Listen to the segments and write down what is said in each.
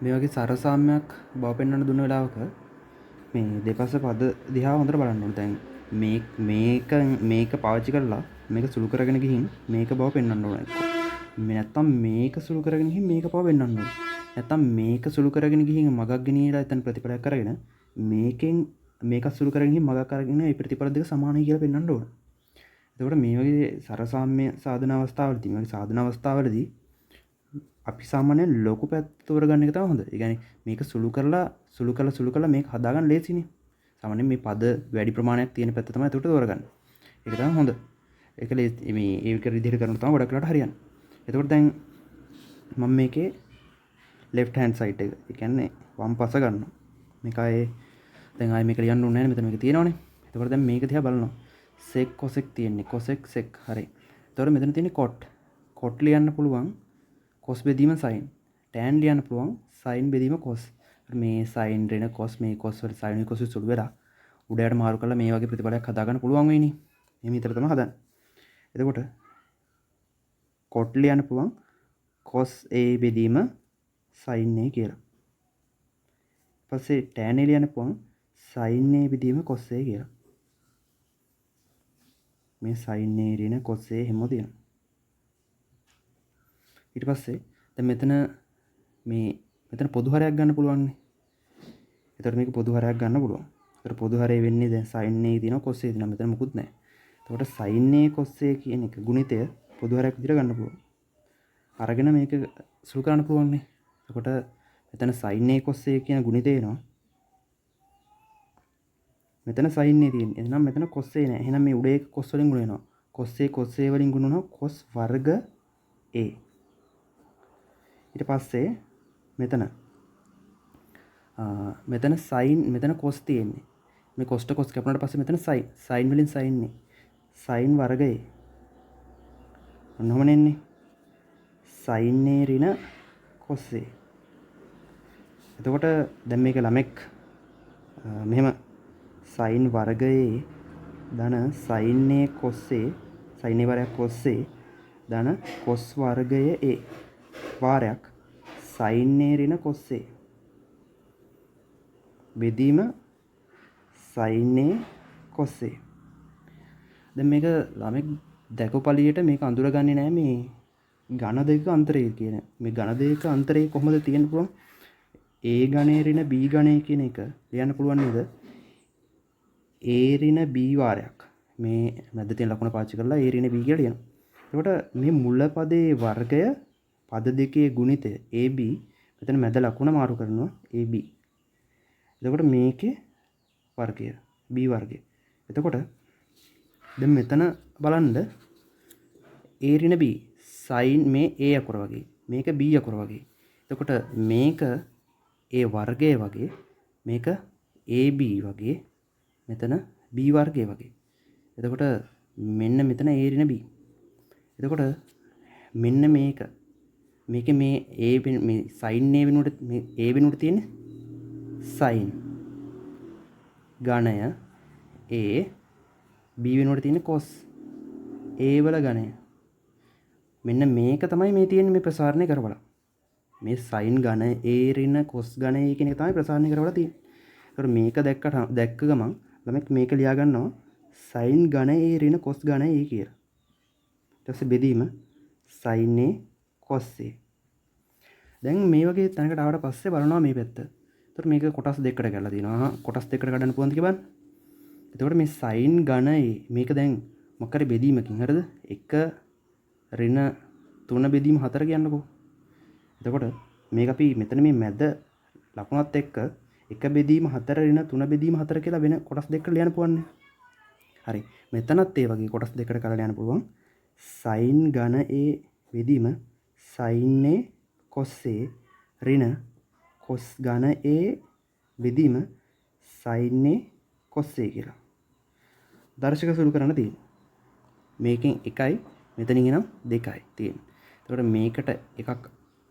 මේ වගේ සරසාම්‍යයක් බව පෙන්වන්න දුන්න වෙලාවක මේ දෙපස පද දිහා හොඳට බලන්න ඕනේ. දැන් මේ මේක මේක පාවිච්චි කරලා මේක සුළු කරගෙන ගිහින් මේක බව පෙන්වන්න ඕනේ. මේ නැත්තම් මේක සුළු කරගෙන ගිහින් මේක බව පෙන්වන්න ඕනේ. නැත්තම් මේක සුළු කරගෙන ගිහින් මගක් ගෙනියලා එතන ප්‍රතිඵලයක් අරගෙන මේකෙන් මේක සුළු කරගෙන ගිහින් මගක් අරගෙන මේ ප්‍රතිඵල දෙක සමානයි කියලා පෙන්වන්න ඕනේ. එතකොට මේ වගේ සරසාම්‍ය සාධන අවස්ථාවලදී, මේ වගේ සාධන අවස්ථාවලදී අපි සාමාන්‍යයෙන් ලොකු පැත්ත තෝරගන්න එක තමයි හොඳ. ඒ කියන්නේ මේක සුළු කරලා සුළු කරලා සුළු කරලා මේක හදාගන්න ලේසිනේ. සාමාන්‍යයෙන් මේ පද වැඩි ප්‍රමාණයක් තියෙන පැත්ත තමයි එතකොට තෝරගන්නේ. ඒක තමයි හොඳ. ඒක මේ ඒ විදිහට කරනකොට තමයි ගොඩක් වෙලාවට හරියන්නේ. එතකොට දැන් මම මේකේ left hand side එක, ඒ කියන්නේ වම් පස ගන්නවා. මේක ආයේ දැන් ආයේ මේක ලියන්න ඕනේ නැහැ, මෙතන මේක තියෙනවනේ. එතකොට දැන් මේක දිහා බලනවා. Sec cosec තියෙන්නේ, cosec sec. හරි. එතකොට මෙතන තියෙන්නේ cot. Cot ලියන්න පුළුවන් cos බෙදීම sin. Tan ලියන්න පුළුවන් sin බෙදීම cos. මේ sin ඍණ cos, මේ cos වල sin cos සුළු වෙලා උඩ යට මාරු කරලා මේ වගේ ප්‍රතිඵලයක් හදාගන්න පුළුවන් වෙයිනේ. එහෙම විතර තමයි හදන්නේ. එතකොට cot ලියන්න පුළුවන් cos a බෙදීම sin a කියලා. ඊපස්සේ tan a ලියන්න පුළුවන් sin a බෙදීම cos a කියලා. මේ sin a ඍණ cos a එහෙම තියෙනවා. ඊට පස්සේ දැන් මෙතන මේ මෙතන පොදු හරයක් ගන්න පුළුවන් නේ. එතකොට මේක පොදු හරයක් ගන්න පුළුවන්. එතකොට පොදු හරය වෙන්නේ දැන් sin a තියෙනවා, cos a තියෙනවා. මෙතන මොකුත් නැහැ. එතකොට sin a cos a කියන එක ගුණිතය පොදු හරයක් විදිහට ගන්න පුළුවන්. අරගෙන මේක සුළු කරන්න පුළුවන් නේ. එතකොට මෙතන sin a cos a කියන ගුණිතය එනවා. මෙතන sin a තියෙන්නේ. එහෙනම් මෙතන cos a නෑ. එහෙනම් මේ උඩ එක cos වලින් ගුණ වෙනවා. Cos a cos a වලින් ගුණ වෙනවා cos වර්ග a. ඊට පස්සේ මෙතන මෙතන sin, මෙතන cos තියෙන්නේ. මේ cos ට cos කැපුණාට පස්සේ මෙතන sin, sin වලින් sin නේ. Sin වර්ග a. ඔන්න ඔහොම එන්නේ. Sin a ඍණ cos a. එතකොට දැන් මේක ළමෙක් මෙහෙම sin වර්ග a ධන sin a cos a, sin a වරයක් cos a ධන cos වර්ගය a වාරයක් sin a ඍණ cos a බෙදීම sin a cos a. දැන් මේක ළමෙක් දැකපු පළියට මේක අඳුරගන්නේ නෑ මේ ඝන දෙක අන්තරය කියන. මේ ඝන දෙක අන්තරය කොහොමද තියෙන්න පුළුවන්? A ඝනය ඍණ B ඝනය කියන එක ලියන්න පුළුවන් නේද? A ඍණ B වාරයක් මේ මැද තියෙන ලකුණ පාවිච්චි කරලා A ඍණ B කියලා ලියනවා. එතකොට මේ මුල පදයේ වර්ගය පද දෙකේ ගුණිතය AB, මෙතන මැද ලකුණ මාරු කරනවා AB. එතකොට මේකේ වර්ගය B වර්ගය. එතකොට දැන් මෙතන බලන්න A ඍණ B sin මේ A අකුර වගේ, මේක B අකුර වගේ. එතකොට මේක A වර්ගය වගේ, මේක AB වගේ, මෙතන B වර්ගය වගේ. එතකොට මෙන්න මෙතන A ඍණ B. එතකොට මෙන්න මේක මේකේ මේ A මේ sin A වෙනුවට, මේ A වෙනුවට තියෙන්නේ sin ඝනය A, B වෙනුවට තියෙන්නේ cos A වල ඝනය. මෙන්න මේක තමයි මේ තියෙන්නේ මේ ප්‍රසාරණය කරවලා. මේ sin ඝන A ඍණ cos ඝන A කියන එක තමයි ප්‍රසාරණය කරවලා තියෙන්නේ. ඒතකොට මේක දැක්ක ගමන් ළමෙක් මේක ලියා ගන්නවා sin ඝන A ඍණ cos ඝන A කියලා. ඊට පස්සේ බෙදීම sin A cos A. දැන් මේ වගේ තැනකට ආවට පස්සේ බලනවා මේ පැත්ත. එතකොට මේක කොටස් දෙකකට කැඩලා තියෙනවා. කොටස් දෙකකට කඩන්න පුළුවන්ද කියලා බලන්න. එතකොට මේ sin ඝන A මේක දැන් මොකක් හරි බෙදීමකින්, හරිද? 1 ඍණ 3 බෙදීම 4 කියන්නකෝ. එතකොට මේක අපි මෙතන මේ මැද ලකුණත් එක්ක 1 බෙදීම 4 ඍණ 3 බෙදීම 4 කියලා වෙන කොටස් දෙකකට ලියන්න පුළුවන් නේ. හරි. මෙතනත් ඒ වගේ කොටස් දෙකකට කඩලා ලියන්න පුළුවන්. sin ඝන A බෙදීම sin A cos A ඍණ cos ඝන A බෙදීම sin A cos A කියලා. දර්ශක සුළු කරන්න තියෙනවා. මේකෙන් 1යි, මෙතනින් එනම් 2යි තියෙන්නේ. එතකොට මේකට එකක්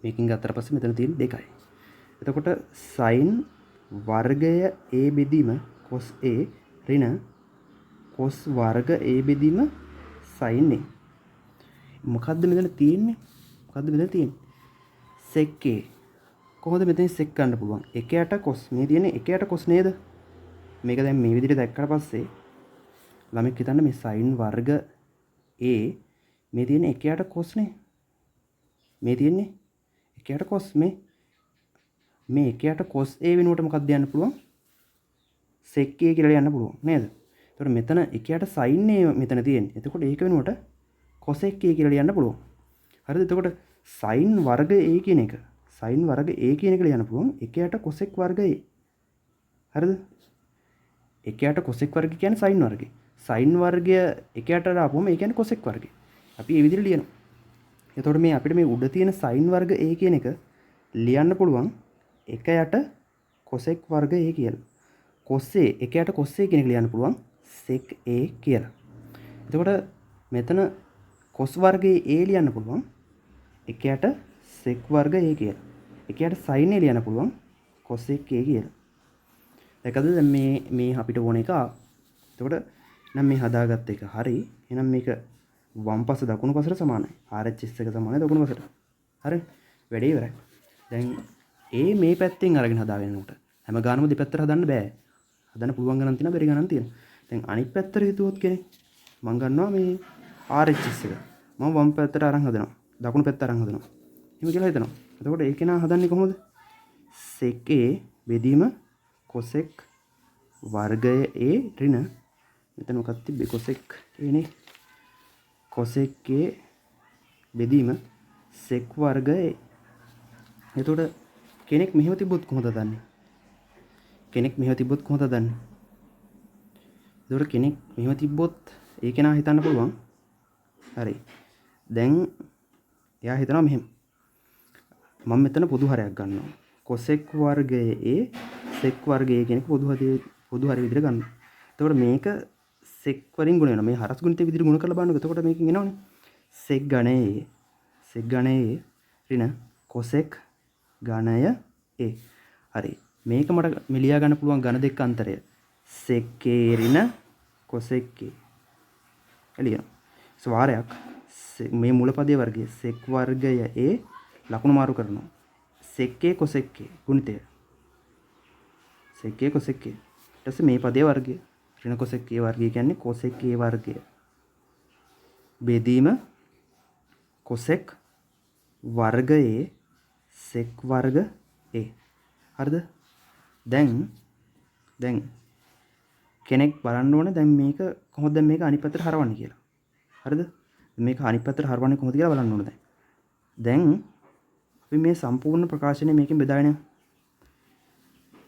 මේකෙන් ගත්තට පස්සේ මෙතන තියෙන 2යි. එතකොට sin වර්ගය A බෙදීම cos A ඍණ cos වර්ග A බෙදීම sin A. මොකද්ද මෙතන තියෙන්නේ? මොකද්ද මෙතන තියෙන්නේ? Sec A කොහොමද මෙතන sec ගන්න පුළුවන්? 1 යට cos මේ තියෙන්නේ 1 යට cos නේද? මේක දැන් මේ විදිහට දැක්කට පස්සේ ළමෙක් හිතන්න මේ sin වර්ග a මේ තියෙන්නේ 1 යට cos නේ. මේ තියෙන්නේ 1 යට cos. මේ මේ 1 යට cos a වෙනුවට මොකක්ද යන්න පුළුවන්? Sec a කියලා ලියන්න පුළුවන් නේද? එතකොට මෙතන 1 යට sin a මෙතන තියෙන්නේ. එතකොට ඒක වෙනුවට cosec a කියලා ලියන්න පුළුවන්. හරිද? එතකොට sin වර්ග a කියන එක, sin වර්ග a කියන එක ලියන්න පුළුවන් 1 යට cosec වර්ග a. හරිද? 1 යට cosec වර්ග කියන්නේ sin වර්ගය. Sin වර්ගය 1 යට දාපුවම ඒ කියන්නේ cosec වර්ගය. අපි ඒ විදිහට ලියනවා. එතකොට මේ අපිට මේ උඩ තියෙන sin වර්ග a කියන එක ලියන්න පුළුවන් 1 යට cosec වර්ග a කියලා. Cos a, 1 යට cos a කියන එක ලියන්න පුළුවන් sec a කියලා. එතකොට මෙතන cos වර්ගයේ a ලියන්න පුළුවන් 1 යට sec වර්ග a කියලා. 1 යට sin a ලියන්න පුළුවන් cosec a කියලා. දැකද දැන් මේ මේ අපිට ඕන එක. එතකොට නම් මේ හදාගත්ත එක හරි. එහෙනම් මේක වම් පස දකුණු පසට සමානයි. RHS එක සමානයි දකුණු පසට. හරි. වැඩේ ඉවරයි. දැන් ඒ මේ පැත්තෙන් අරගෙන හදාගෙන යනකොට හැම ගානම දෙපැත්තට හදන්න බෑ. හදන්න පුළුවන් ගණන් තියෙනවා, බැරි ගණන් තියෙනවා. දැන් අනිත් පැත්තට හිතුවොත් කෙනෙක්, මං ගන්නවා මේ RHS එක. මම වම් පැත්තට අරන් හදනවා. දකුණු පැත්ත අරන් හදනවා. එහෙම කියලා හිතනවා. එතකොට ඒ කෙනා හදන්නේ කොහොමද? Sec A බෙදීම cosec වර්ගය A ඍණ, මෙතන මොකක්ද තිබ්බේ? Cosec A නේ. Cosec A බෙදීම sec වර්ගය A. එතකොට කෙනෙක් මෙහෙම තිබ්බොත් කොහොමද හදන්නේ? කෙනෙක් මෙහෙම තිබ්බොත් කොහොමද හදන්නේ? එතකොට කෙනෙක් මෙහෙම තිබ්බොත් ඒ කෙනා හිතන්න පුළුවන්, හරි, දැන් එයා හිතනවා මෙහෙම, මම මෙතන පොදු හරයක් ගන්නවා. කොසෙක් වර්ගය A සෙක් වර්ගය A කියන එක පොදු හරය විදිහට ගන්නවා. එතකොට මේක සෙක් වලින් ගුණ වෙනවා. මේ හරස් ගුණිතය විදිහට ගුණ කරලා බලන්නකෝ. එතකොට මේකෙන් එනවනේ සෙක් ඝනය A, සෙක් ඝනය A ඍණ කොසෙක් ඝනය A. හරි. මේක මට මේ ලියා ගන්න පුළුවන් ඝන දෙක අන්තරය සෙක් A ඍණ කොසෙක් A ලියනවා. ස්වාරයක් මේ මුල පදයේ වර්ගය සෙක් වර්ගය A, ලකුණු මාරු කරනවා. සෙක් A කොසෙක් A ගුණිතය සෙක් A කොසෙක් A. ඊට පස්සේ මේ පදයේ වර්ගය ඍණ කොසෙක් A වර්ගය කියන්නේ කොසෙක් A වර්ගය බෙදීම කොසෙක් වර්ගයේ සෙක් වර්ග A. හරිද? දැන් දැන් කෙනෙක් බලන්න ඕනේ දැන් මේක කොහොමද, දැන් මේක අනිත් පැත්තට හරවන්නේ කියලා. හරිද? මේක අනිත් පැත්තට හරවන්නේ කොහොමද කියලා බලන්න ඕනේ දැන්. දැන් අපි මේ සම්පූර්ණ ප්‍රකාශනය මේකෙන් බෙදාගෙන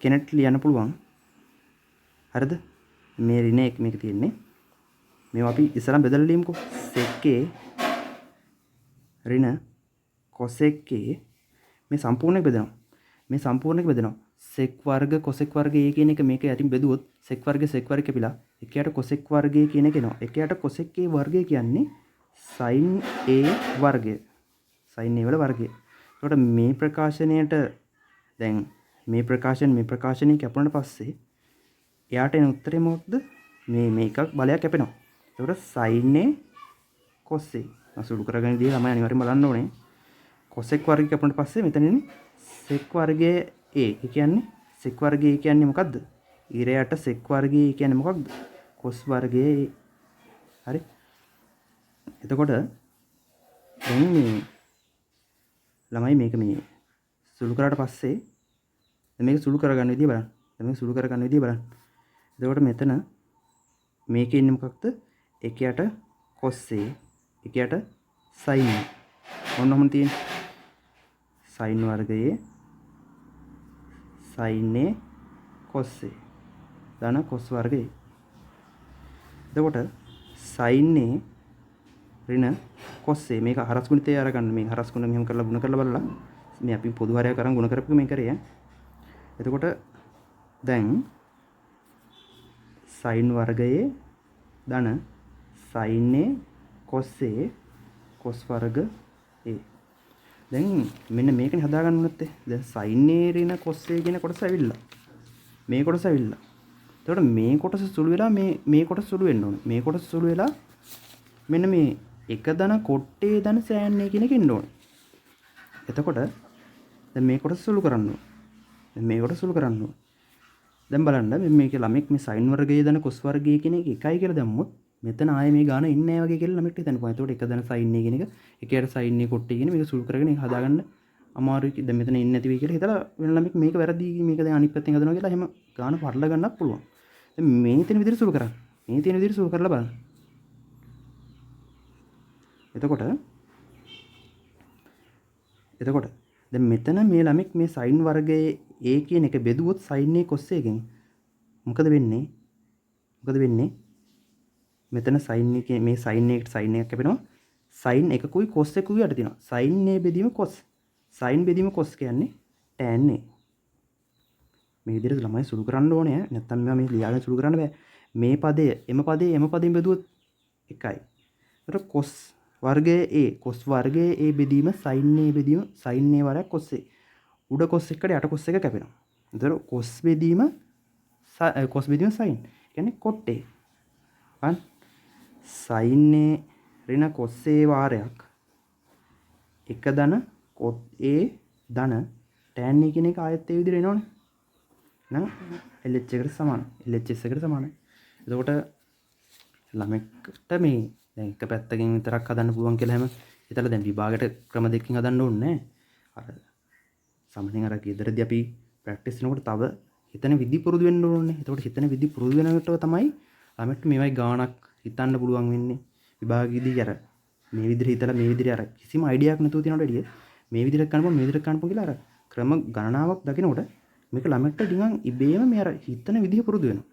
කෙනෙක්ට ලියන්න පුළුවන්. හරිද? මේ ඍණ එක මේක තියෙන්නේ. මේවා අපි ඉස්සරහම බෙදලා ලියමුකෝ. Sec A ඍණ cosec A, මේ සම්පූර්ණ එක බෙදෙනවා. මේ සම්පූර්ණ එක බෙදෙනවා. Sec වර්ග cosec වර්ග A කියන එක මේක යටින් බෙදුවොත් sec වර්ග sec වර්ග කැපිලා එක යට cosec වර්ගය කියන එක එනවා. එක යට cosec A වර්ගය කියන්නේ sin A වර්ගය. Sin A වල වර්ගය. එතකොට මේ ප්‍රකාශනයට දැන් මේ ප්‍රකාශන මේ ප්‍රකාශනය කැපුණාට පස්සේ එයාට එන උත්තරේ මොකක්ද? මේ මේ එකක් බලයක් කැපෙනවා. එතකොට sin A cos A. අසුළු කරගෙන ඉදී ළමයි අනිවාර්යෙන් බලන්න ඕනේ. Cosec වර්ගය කැපුණාට පස්සේ මෙතන එන්නේ sec වර්ගයේ A. ඒ කියන්නේ sec වර්ගයේ A කියන්නේ මොකද්ද? ඉර යට sec වර්ගයේ A කියන්නේ මොකක්ද? Cos වර්ගයේ A. හරි. එතකොට දැන් මේ ළමයි මේක මේ සුළු කරාට පස්සේ දැන් මේක සුළු කරගන්න විදිය බලන්න. දැන් මේක සුළු කරගන්න විදිය බලන්න. එතකොට මෙතන මේකේ ඉන්නේ මොකක්ද? එක යට cos A, එක යට sin A. ඔන්න ඔහොම තියෙන්නේ. Sin වර්ගයේ sin A cos A ධන cos වර්ගයේ. එතකොට sin A ඍණ cos A, මේක හරස් ගුණිතය අරගන්න. මේ හරස් ගුණ මෙහෙම කරලා ගුණ කරලා බලලා මේ අපි පොදු හරයක් අරන් ගුණ කරපු මේ කරේ ඈ. එතකොට දැන් sin වර්ගයේ ධන sin A cos A cos වර්ග A. දැන් මෙන්න මේකනේ හදාගන්න ඕනත්. දැන් sin A ඍණ cos A කියන කොටස ඇවිල්ලා, මේ කොටස ඇවිල්ලා, එතකොට මේ කොටස සුළු වෙලා මේ මේ කොටස සුළු වෙන්න ඕනේ. මේ කොටස සුළු වෙලා මෙන්න මේ එක ධන කොට්ටේ ධන සෑන් A කියන එක එන්න ඕනේ. එතකොට දැන් මේ කොටස සුළු කරන්න ඕන. දැන් මේ කොටස සුළු කරන්න ඕන. දැන් බලන්න, මෙන්න මේකේ ළමෙක් මේ සයින් වර්ගයේ ධන කොස් වර්ගයේ කියන එක එකයි කියලා දැම්මොත් මෙතන ආයේ මේ ගාන එන්නේ නැහැ වගේ කියලා ළමෙක්ට හිතන්න පුළුවන්. එතකොට එක ධන සයින් A කියන එක එක යට සයින් A cot A කියන මේක සුළු කරගෙන ඒක හදාගන්න අමාරුයි. දැන් මෙතන එන්නේ නැති වෙයි කියලා හිතලා වෙන ළමෙක් මේක වැරදි, මේක දැන් අනිත් පැත්තෙන් හදනවා කියලා එහෙම ගාන පටල ගන්නත් පුළුවන්. දැන් මේ තියෙන විදිහට සුළු කරන්න. මේ තියෙන විදිහට සුළු කරලා බලන්න. එතකොට දැන් මෙතන මේ ළමෙක් මේ සයින් වර්ගයේ A කියන එක බෙදුවොත් සයින් A cos A ගෙන් මොකද වෙන්නේ? මොකද වෙන්නේ? මෙතන සයින් එකේ මේ සයින් එකට සයින් එකක් කැපෙනවා. සයින් එකකුයි කොස් එකකුයි යට තියෙනවා. සයින් A බෙදීම කොස්. සයින් බෙදීම කොස් කියන්නේ tan A. මේ විදිහට ළමයි සුළු කරන්න ඕනේ ඈ. නැත්තම් මේවා මේ ලියාගෙන සුළු කරන්න බෑ. මේ පදය එම පදේ එම පදයෙන් බෙදුවොත් එකයි. එතකොට කොස් වර්ගයේ A, කොස් වර්ගයේ A බෙදීම සයින් A බෙදීම සයින් A වරක් කොස් A. උඩ කොස් එකට යට කොස් එක කැපෙනවා. එතකොට කොස් බෙදීම සයින්. ඒ කියන්නේ කොට් A. බලන්න, සයින් A ඍණ කොස් A වාරයක් එක ධන කොට් A ධන tan A කියන එක ආයෙත් ඒ විදිහට එනවනේ. එහෙනම් LH එකට සමානයි. LHS එකට සමානයි. එතකොට ළමෙක්ට මේ දැන් එක පැත්තකින් විතරක් හදන්න පුළුවන් කියලා හැම හිතලා දැන් විභාගයට ක්‍රම දෙකකින් හදන්න ඕනේ නෑ. අර සාමාන්‍යයෙන් අර ගෙදරදී අපි ප්‍රැක්ටිස් කරනකොට තව හිතන විදි පුරුදු වෙන්න ඕනේ. එතකොට හිතන විදි පුරුදු වෙනකොට තමයි ළමෙක්ට මේවයි ගාණක් හිතන්න පුළුවන් වෙන්නේ. විභාගෙදී අර මේ විදිහට හිතලා, මේ විදිහට අර කිසිම අයිඩියාවක් නැතුව තියනවට වැඩිය මේ විදිහට කරන්න පුළුවන්, මේ විදිහට කරන්න පුළුවන් කියලා අර ක්‍රම ගණනාවක් දකිනකොට මේක ළමෙක්ට නිකන් ඉබේම මේ අර හිතන විදිහ පුරුදු වෙනවා.